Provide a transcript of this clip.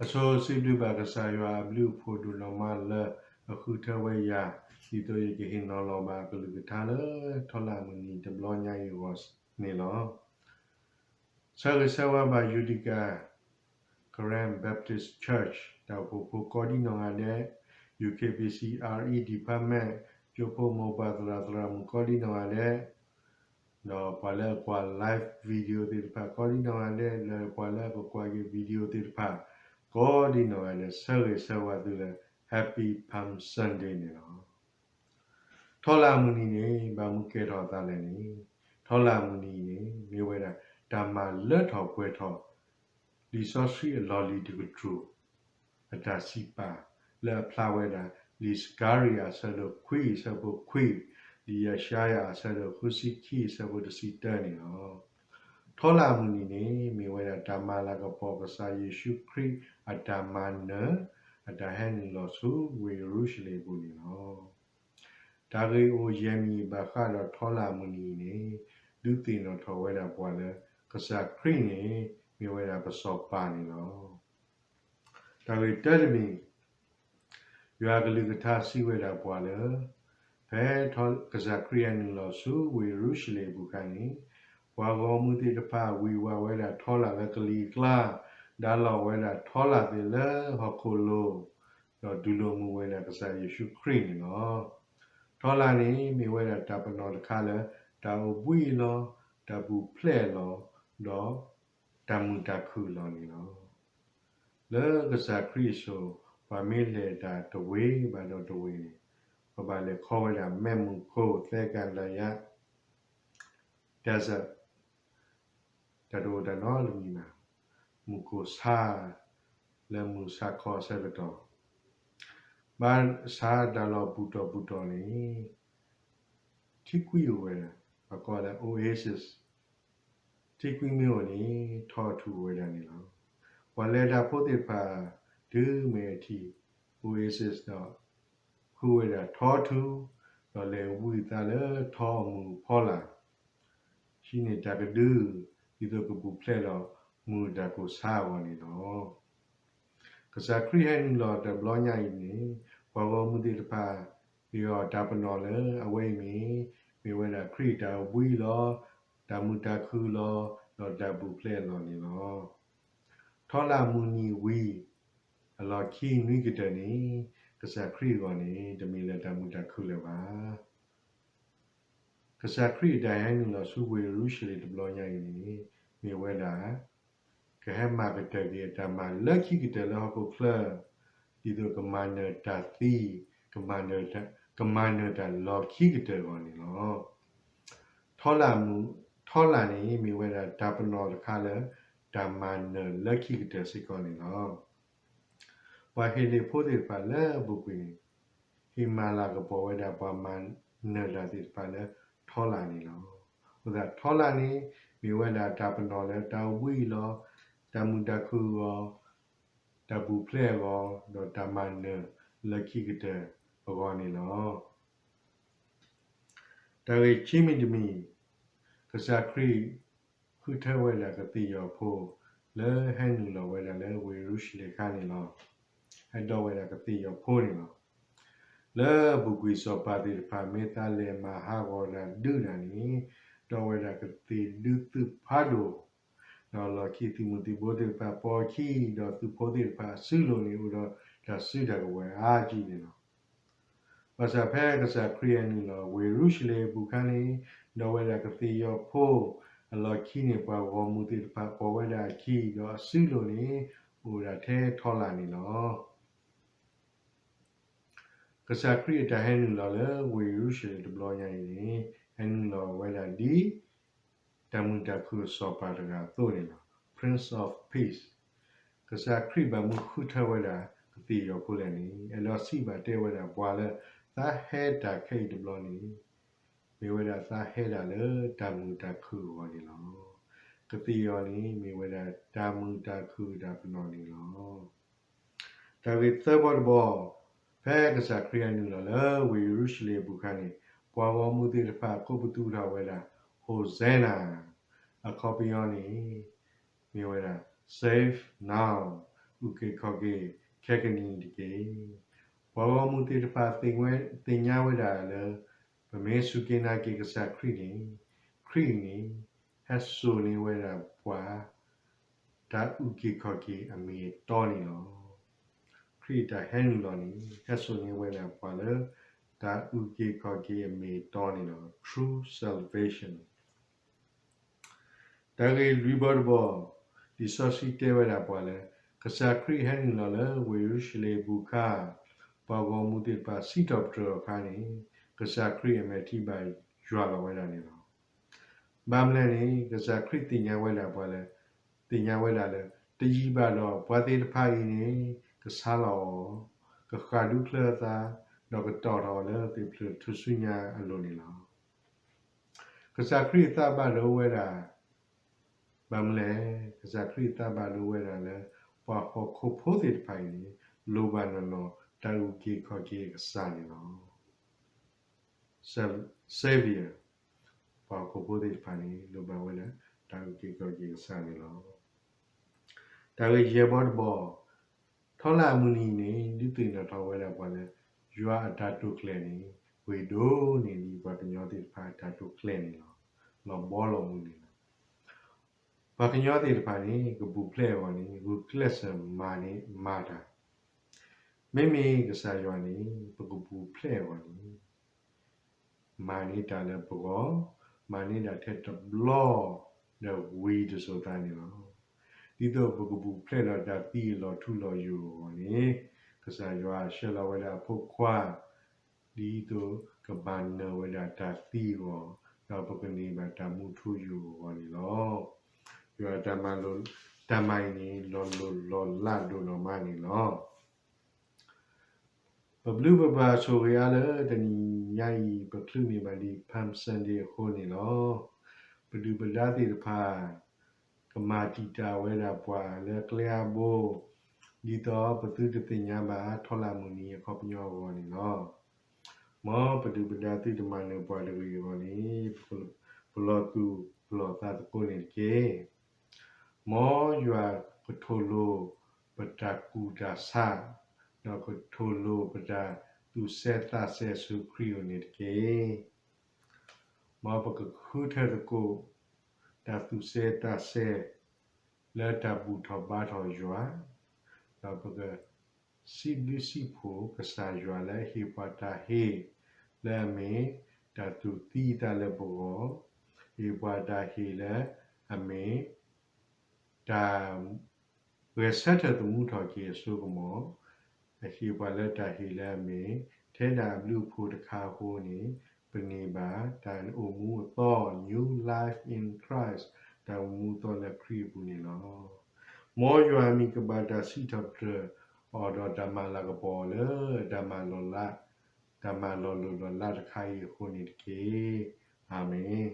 အဆိစံးဘျုးဘၣ်ကစၢ်ယွၤအဘျုးအဖှိၣ်ဒိၣ်နီၢ်မးလၢ အဃုထၢဝဲယၤ ဒ်သိးယကဟ့ၣ်နီၤလီၤဘၣ်အကလုၢ်ကထါလၢထီလာ်အမုၢ်နံၤတဘျီညါအံၤအဂီၢ်န့ၣ်လီၤ. ဆၢဂ့ၤဆၢဝါဘၣ် Utica Karen Baptist Church တၢ်အိၣ်ဖှိၣ်ဖိကိးဒံနီၢ်ဂၤဒဲး, U K B C R E department ကၠိဖိမိၢ်ပၢ်သရၣ်သရၣ်မုၣ်ကိးဒံနီၢ်ဂၤဒဲး, ဒီးပှၤလၢအကွၢ် live video သ့ၣ်တဖၣ်ကိးဒံနီၢ်ဂၤဒဲး, ဒီးပှၤလၢအကကွၢ်က့ၤ video သ့ၣ်တဖၣ်ကိးဒံနီၢ်ဂၤဒဲး ဆၢဂ့ၤဆၢဝါသုလၢ Happy Palm Sunday န့ၣ်လီၤ. ထီလာ်အမုၢ်နံၤန့ၣ် ဘၣ်မနုၤကဲထီၣ်အသးလဲၣ်န့ၣ်, ထီလာ်အမုၢ်နံၤန့ၣ် မ့ၢ်ဝဲဒၣ် တၢ်မၤလၢထီၣ်ပှဲၤထီၣ် လံာ်စီဆှံအလီၢ်လံၤတကတြူၢ် အတၢ်စံးပာ် လၢအဖျါဝဲဒၣ် လံာ်စကၤရံယၤ အဆၢဒိၣ်ခွံ အဆၢဖိခွံ, လံာ်ယၡါယၤ အဆၢဒိၣ်ဃုဆံခံ အဆၢဖိတဆံတၢန့ၣ်လီၤ. ထီလာ်အမုၢ်နံၤန့ၣ် မ့ၢ်ဝဲဒၣ် တၢ်မၤလၤကပီၤကစၢ်ယ့ၣ်ၡူးခရံာ်အတၢ်မၤနၢၤ အတၢ်ဟဲနုာ်လီၤဆူဝ့ၢ်ယရူၤၡလ့ၣ်အပူၤန့ၣ်လီၤ. တၢ်ဂ့ၢ်အိၣ်ယဲၢ်မံၤဘၣ်ဃးဒီးထီလာ်အမုၢ်နံၤအံၤန့ၣ် ဒုးသ့ၣ်နီၣ်ထီၣ်ဝဲဒၣ်ပှၤလၢ ကစၢ်ခရံာ်န့ၣ် မ့ၢ်ဝဲဒၣ်ပစီၤပၤန့ၣ်လီၤ. တၢ်ဂ့ၢ်တၢတမံၤ, ယွၤအကလုၢ်ကထါစံးဝဲဒၣ်ပှၤလၢ ဖဲထီ ကစၢ်ခရံာ်ဟဲနုာ်လီၤဆူဝ့ၢ်ယရူၤၡလ့ၣ်အပူၤအခါန့ၣ်, ပှၤဂီၢ်မုၢ်သ့ၣ်တဖၣ်ဝံၢ်ဝးဝဲဒၣ်ထီလာ်လၢကလံၤအကျါ, ဒၣ်လီၤဝဲဒၣ်ထီလာ်သ့ၣ်လၢဟီၣ်ခိၣ်လိၤ, ဒီးတူၢ်လိာ်မုာ်ဝဲဒၣ်ကစၢ်ယ့ၣ်ၡူးခရံာ်န့ၣ်လီၤ. ထီလာ်န့ၣ် မ့ၢ်ဝဲဒၣ်တၢ်ပနီၣ်တခါလၢ တၢ်အိၣ်ဘှံးလီၤ, တၢ်ပူၤဖျဲးလီၤ, ဒီးတၢ်မုာ်တၢ်ခုၣ်လီၤန့ၣ်လီၤ. လၢကစၢ်ခရံာ်အစိၤ ပှၤမ့ၢ်လဲၤတၢ်တဝ့ၤဘၣ်ဒီးတဝ့ၤန့ၣ် ပှၤဘၣ်လဲၤခီဝဲဒၣ် မဲးမုၢ်ခိၣ် သဲကနဒါယါ desert, တၢ်တအိၣ်တၢ်နီတမံၤဘၣ်, မုၢ်ကိၢ်ဆါ လၢမုၢ်ဆါခီအဆၢကတီၢ်, ဘၣ်ဆါတၢ်လီၢ်ပူၤတီၢ်ပူၤတီၢ်န့ၣ် ထံကွံအိၣ်ဝဲဒၣ် ပှၤကိးလၢ oasis, ထံကွံမ့ၢ်အိၣ်န့ၣ် ထီထူၣ်အိၣ်ဝဲဒၣ်န့ၣ်လီၤ. ပှၤလဲၤတၢ်ဖိသ့ၣ်တဖၣ် တုၤမ့ၢ်အထံၣ် oasis ဒီး ဃုဝဲဒၣ်ထီထူၣ်, ဒီးလဲၤဝံသးလၢထီအမုၢ်ဖီလာ် ဟံးန့ၢ်တၢ်ကဒု ဒ်သိးကပူၤဖျဲးလီၤမုၢ်တၢ်ကိၢ်ဆါအဂီၢ်န့ၣ်လီၤ. ကစၢ်ခရံာ်ဟဲနုာ်လီၤတဘျီညါအံၤန့ၣ် ပှၤဂီၢ်မုၢ်သ့ၣ်တဖၣ် အ့ၣ်အီၤတၢ်ပနီၣ်လၢအဝဲအံၤန့ၣ် မ့ၢ်ဝဲဒၣ်ခရံာ်တၢ်အိၣ်ဘှံးလီၤ, တၢ်မုာ်တၢ်ခုၣ်လီၤ, ဒီးတၢ်ပူၤဖျဲးလီၤန့ၣ်လီၤ. ထီလာ်မုၢ်နံၤဝံၤ အလီၢ်ခံနွံကတၢၢ်န့ၣ် ကစၢ်ခရံာ်အဂီၢ်န့ၣ် တမ့ၢ်လၢတၢ်မုာ်တၢ်ခုၣ်လၢၤဘၣ်. ကစၢ်ခရံာ်အတၢ်ဟဲနုာ်လီၤဆူဝ့ၢ်ယရူၤၡလ့ၣ်တဘျီညါအံၤန့ၣ် မ့ၢ်ဝဲဒၣ် ကဟဲမၤကတၢၢ်က့ၤအတၢ်မၤလၢခံကတၢၢ်လၢဟီၣ်ခိၣ်ချၢ ဒ်သိးကမၤနၢၤတၢ်သံ, ကမၤနၢၤတၢ်လီၢ်ခံကတၢၢ်အဂီၢ်န့ၣ်လီၤ. ထီလာ်မုၢ်, ထီလာ်န့ၣ် မ့ၢ်ဝဲဒၣ်တၢ်ပနီၣ်တခါလၢ တၢ်မၤနၢၤလၢခံကတၢၢ်စ့ၢ်ကီးန့ၣ်လီၤ. ပှၤဟ့းလ့ၣ်ဖိသ့ၣ်တဖၣ်လၢအပူၤကွံာ်န့ၣ် ဟ့ၣ်မၤလၤကပီၤဝဲဒၣ်ပှၤမၤနၢၤတၢ်သ့ၣ်တဖၣ်လၢထီလာ်န့ၣ်လီၤ. အဃိသတးထီလာ်န့ၣ် မ့ၢ်ဝဲဒၣ်တၢ်ပနီၣ်လၢတၢ်အိၣ်ဘှံးအလီၢ်, တၢ်မုာ်တၢ်ခုၣ်အဂီၢ်, တၢ်ပူၤဖျဲးအဂီၢ်, ဒီးတၢ်မၤနၢၤလၢခံကတၢၢ်အဂီၢ်န့ၣ်လီၤ. တၢ်ဂ့ၢ်ခံမံၤတမံၤ, ကစၢ်ခရံာ်ဃုထၢဝဲဒၣ်ကသ့ၣ်ယီၤဖိ လၢဟဲနုာ်လီၤဝဲဒၣ်လၢဝ့ၢ်ယရူၤၡလ့ၣ်အခါန့ၣ်လီၤ. ဟဲဒီးဝဲဒၣ်ကသ့ၣ်ယီၤဖိန့ၣ်လီၤ. လၢအပူၤကွံာ်စီၤပၤသ့ၣ်တဖၣ် မ့ၢ်သးလဲၤမၤဟးဂီၤတၢ်ဒုးတၢ်န့ၣ် ဒီးဝဲဒၣ်ကသ့ၣ်ဒုးသုးဖးဒိၣ် ဒီးလီၢ်ခံသုးမုၢ်သံၣ်ဘိသ့ၣ်တဖၣ်ပိာ်အခံ ဒီးသုးဖိသ့ၣ်တဖၣ်အစုလိၤန့ၣ် အိၣ်ဒီးတၢ်စုတၢ်ကဝဲၤအါကံန့ၣ်လီၤ. ဘၣ်ဆၣ်ဖဲကစၢ်ခရံာ်ဟဲနုာ်လီၤဝ့ၢ်ယရူၤၡလ့ၣ်အပူၤအခါန့ၣ် ဒီးဝဲဒၣ်ကသ့ၣ်ယီၤဖိ အလီၢ်ခံန့ၣ် ပှၤဂီၢ်မုၢ်သ့ၣ်တဖၣ်ပိာ်ဝဲဒၣ်အခံ ဒီးအစုလိၤန့ၣ် အိၣ်ဒၣ်ထဲထီလာ်န့ၣ်လီၤ. ကစၢ်ခရံာ်အတၢ်ဟဲနုာ်လီၤလၢဝ့ၢ်ယရူၤၡလ့ၣ်တဘျီညါအံၤန့ၣ် ဟဲနုာ်လီၤဝဲဒၣ်ဒ် တၢ်မုာ်တၢ်ခုၣ်အစီၤပၤတဂၤအသိးန့ၣ်လီၤ. Prince of Peace. ကစၢ်ခရံာ်ဘၣ်မနုၤဃုထၢဝဲဒၣ်ကသ့ၣ်ယီၤဖိလဲၣ်န့ၣ် အဲၣ်ဒိးစံးဘၣ်တဲဝဲဒၣ်ပှၤလၢ သးဟဲတၢ်ခဲအံၤတဘျီန့ၣ် မ့ၢ်ဝဲဒၣ်သးဟဲဒၣ်လၢတၢ်မုာ်တၢ်ခုၣ်အဂီၢ်န့ၣ်လီၤ. ကသ့ၣ်ယီၤန့ၣ် မ့ၢ်ဝဲဒၣ်တၢ်မုာ်တၢ်ခုၣ်တၢ်ပနီၣ်န့ၣ်လီၤ. တၢ်ဂ့ၢ်သၢဘီတဘီ, ဖဲကစၢ်ခရံာ်ဟဲနုာ်လီၤလၢဝ့ၢ်ယရူၤၡလ့ၣ်အပူၤအခါန့ၣ် ပှၤဂီၢ်မုၢ်သ့ၣ်တဖၣ်ကိးပသူထီၣ်ဝဲဒၣ် Hosanna, အခီပညီန့ၣ် မ့ၢ်ဝဲဒၣ် Save now, တၢ်အုၣ်က့ၤခီၣ်က့ၤခဲကနံၣ်အံၤတက့ၢ်. ပှၤဂီၢ်မုၢ်သ့ၣ်တဖၣ်သ့ၣ်ညါဝဲဒၣ်လၢ ပမ့ၢ်စူၢ်က့ၤနာ်က့ၤကစၢ်ခရံာ်န့ၣ်, ခရံာ်န့ၣ် ဟဲစိာ်န့ၢ်ဝဲဒၣ်ပှၤ တၢ်အုၣ်က့ၤခီၣ်က့ၤအမ့ၢ်အတီန့ၣ်လီၤ. ခရံာ်တၢ်ဟဲနုာ်လီၤန့ၣ် ဟဲစိာ်န့ၢ်ဝဲဒၣ်ပှၤလၢ တၢ်အုၣ်က့ၤခီၣ်က့ၤအမ့ၢ်အတီန့ၣ်လီၤ. True salvation. တၢ်ဂ့ၢ်လွံၢ်ဘီတဘီ, လံာ်စီဆှံတဲဝဲဒၣ်ပှၤလၢ ကစၢ်ခရံာ်ဟဲနုာ်လီၤလၢဝ့ၢ်ယရူၤၡလ့ၣ်အပူၤအခါ, ပှၤဂီၢ်မုၢ်သ့ၣ်တဖၣ်စံးထီၣ်ပတြၢၤအီၤအခါန့ၣ်, ကစၢ်ခရံာ်အမဲာ်ထံဘၣ်ယွၤလီၤဝဲဒၣ်န့ၣ်လီၤ. ဘၣ်မနုၤလဲၣ်န့ၣ် ကစၢ်ခရံာ်သ့ၣ်ညါဝဲဒၣ်ပှၤလၢ, သ့ၣ်ညါဝဲဒၣ်လၢ တယံာ်ဘၣ်ဒီး ပှၤသ့ၣ်တဖၣ်အံၤန့ၣ် ကဆါလီၤအီၤ, ကဃၣ်ဒူချၢအသး, ဒီးကတီၢ်ထီၣ်အီၤလၢသ့ၣ်ဖျၢၣ်ထူၣ်စုညါအလိၤန့ၣ်လီၤ. ကစၢ်ခရံာ်အသးဘၣ်ဒိဝဲဒၣ်, ဘၣ်မနုၤလဲၣ်, ကစၢ်ခရံာ်အသးဘၣ်ဒိဝဲဒၣ်လၢ ပှၤဟီၣ်ခိၣ်ဖိသ့ၣ်တဖၣ်အံၤန့ၣ် လိၣ်ဘၣ်နီၢ်နီၢ်တၢ်အုၣ်က့ၤခီၣ်က့ၤအကစၢ်န့ၣ်လီၤ. Savior, ပှၤဟီၣ်ခိၣ်ဖိသ့ၣ်တဖၣ်န့ၣ် လိၣ်ဘၣ်ဝဲဒၣ် တၢ်အုၣ်က့ၤခီၣ်က့ၤအကစၢ်န့ၣ်လီၤ. တၢ်ဂ့ၢ်ယဲၢ်ဘီတဘီ, ထီလၣ်အမုၢ်နံၤန့ၣ် ဒုးသ့ၣ်နီၣ်ထီၣ်ဝဲဒၣ်ပှၤလၢ ယွၤအတၢ်တိာ်ကျဲၤန့ၣ် ဂ့ၤဒိၣ်န့ၢ်ဒံးပှၤကညီသ့ၣ်တဖၣ်အတၢ်တိာ်ကျဲၤန့ၣ်လီၤ. လီၤဘီလီၤမုၢ်န့ၣ်လီၤ. ပှၤကညီသ့ၣ်တဖၣ်န့ၣ် ကပူၤဖျဲးအဂီၢ်န့ၣ် ဂုာ်ကျဲးစၢးမၤန့ၢ်မၤတၢ်, မ့မ့ၢ်ကစၢ်ယွၤန့ၣ် ပကပူၤဖျဲးအဂီၢ်န့ၣ် မၤန့ၢ်တၢ်လၢပဂီၢ်, မၤန့ၢ်ဒၣ်ထဲတဘျီဒီးဝံၤတစိၤသးန့ၣ်လီၤ. ဒ်သိးပကပူၤဖျဲးဒီးတၢ်သံအလီၤထူလီၤယိာ်အဂီၢ်န့ၣ်, ကစၢ်ယွၤဆှၢလီၤဝဲဒၣ်အဖိခွါ ဒ်သိးကမၤနၢၤဝဲဒၣ်တၢ်သံအဂီၢ်, ဒီးပကန့ၢ်ဘၣ်တၢ်မူထူယိာ်အဂီၢ်န့ၣ်လီၤ. ယွၤတၢ်မၤလိာ်, တၢ်မၤအံၤန့ၣ် လီၤလိၢ်လီၤလးဒိၣ်နီၢ်မးန့ၣ်လီၤ. ပဘျုးပပၢ်ဆိၣ်ဂ့ၤအါလၢတနံၤညါအံၤ ပချုးန့ၢ်ဘၣ်ဒံး Palm Sunday အဃိန့ၣ်လီၤ. ပဒုၣ်ပဒါသ့ၣ်တဖၣ် ကမၤတံာ်တာ်ဝဲဒၣ်ပှၤလၢကျဲအါဘိ, ဒ်သိးပသုတသ့ၣ်ညါဘၣ်ထီလၣ်မုၢ်နံၤအခီပညီအဂီၢ်န့ၣ်လီၤ. မ်ပဒုၣ်ပဒါသုတမၤနၢၤပှၤတဂ့ၤအဂီၢ်န့ၣ်, ပလီၤသူၣ်ပလီၤသးသကိးန့ၣ်တက့ၢ်. မ်ယွၤကထိၣ်လိပတၢ်ကူၣ်တၢ်ဆး, ဒီးကထိၣ်လိပတၢ်သူၣ်စဲသးစဲဆူခရံာ်အအိၣ်န့ၣ်တက့ၢ်. မ်ပကဃုထၢသကိး တၢ်သူၣ်စဲသးစဲ လၢတၢ်ဘူၣ်ထီၣ်ဘါထီၣ်ယွၤ, ဒီးပကစံးဘျုးစံးဖှိၣ်ကစၢ်ယွၤလၢအဟ့ၣ်ပှၤတၢ်ဟ့ၣ်လၢအမ့ၢ် တၢ်သူၣ်သံအသးလၢပဂီၢ်, ဟ့ၣ်ပှၤတၢ်ဟ့ၣ်လၢအမ့ၢ် တၢ် ဂဲၤဆၢထၢၣ်သမူထီၣ်က့ၤအစိကမီၤ, အဟ့ၣ်ပှၤလၢတၢ်ဟ့ၣ်လၢအမ့ၢ် ထဲဒၣ်အဘျုးအဖှိၣ်တခါအဃိန့ၣ်, ပန့ၢ်ဘၣ်တၢ်အိၣ်မူအသီ New Life in Christ, တၢ်အိၣ်မူအသီလၢခရံာ်အပူၤန့ၣ်လီၤ. မ်ယွၤအမံၤကဘၣ်တၢ်စံးထီၣ်ပတြၢၤအီၤဒီးတၢ်မၤလၤကပီၤအီၤလၢ တၢ်မၤလီၤလး, တၢ်မၤလီၤလိၢ်လီၤလးတခါအံၤအဃိန့ၣ်တက့ၢ်. အၤမ့ၣ်.